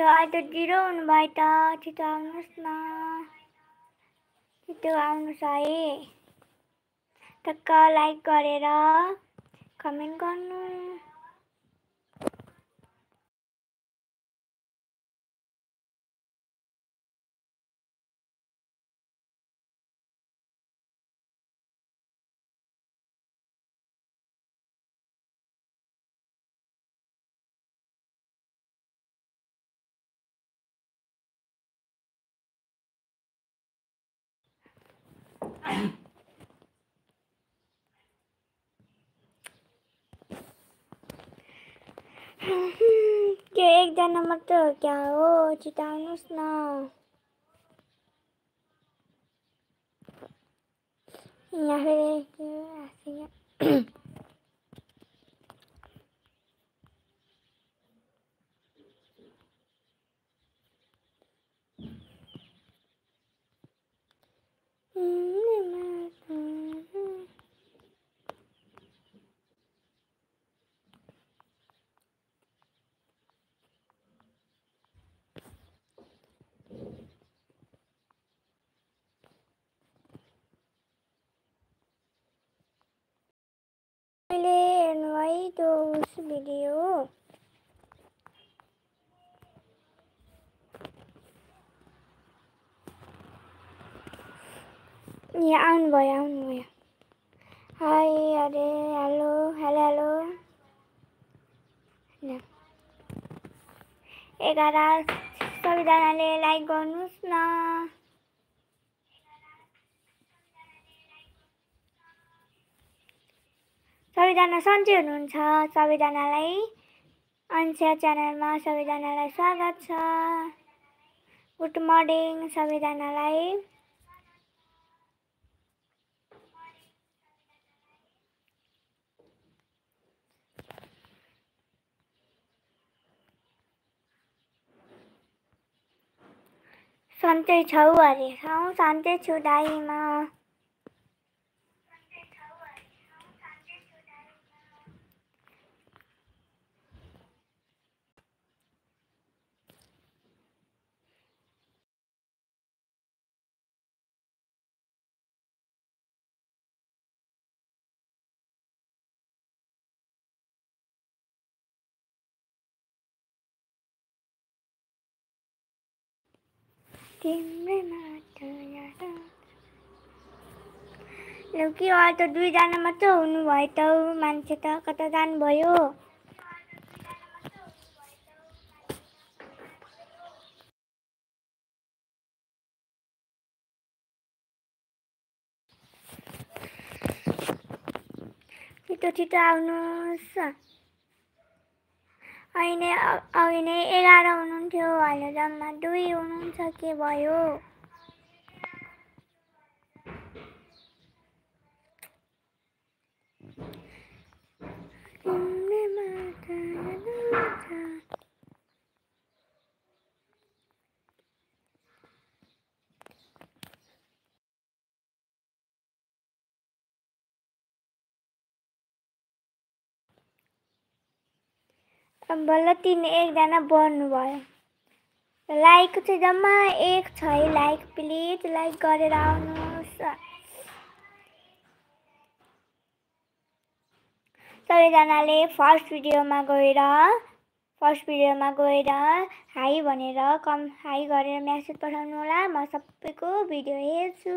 अहिले त 0 हुनुभयो त। छिटो आउनुहोस् न, छिटो आउनुहोस् है। टक्क लाइक गरेर कमेन्ट गर्नु। त्यो एकजना मात्र हो क्या हो? छिटो आउनुहोस् न। यहाँ फेरि मैले हेर्नु है त्यो उस भिडियो। यहाँ आउनुभयो। हाई, अरे हेलो हेलो हेलो। 11 सबैजनाले लाइक गर्नुहोस् न। सबैजना सन्चै हुनुहुन्छ? सबैजनालाई अन्स्या च्यानलमा सबैजनालाई स्वागत छ। गुड मर्निङ सबैजनालाई। सन्चै छौ अरे? सन्चै छु दाइमा। तिम्रै मात्र याद लौ कि अहिले त 2 जना मात्र हुनुभयो त। मान्छे त कता जानुभयो? छिटो छिटो आउनुहोस्। अहिले 11 हुनुहुन्थ्यो, अहिले जम्मा 2 हुनुहुन्छ। के भयो? बल्ल 1जना बढ्नु भयो। लाइक चाहिँ जम्मा 1 छ है। लाइक प्लिज लाइक गरेर आउनुहोस्। सबैजनाले फर्स्ट भिडियोमा गएर हाई भनेर हाई गरेर मेसेज पठाउनु होला। म सबैको भिडियो हेर्छु।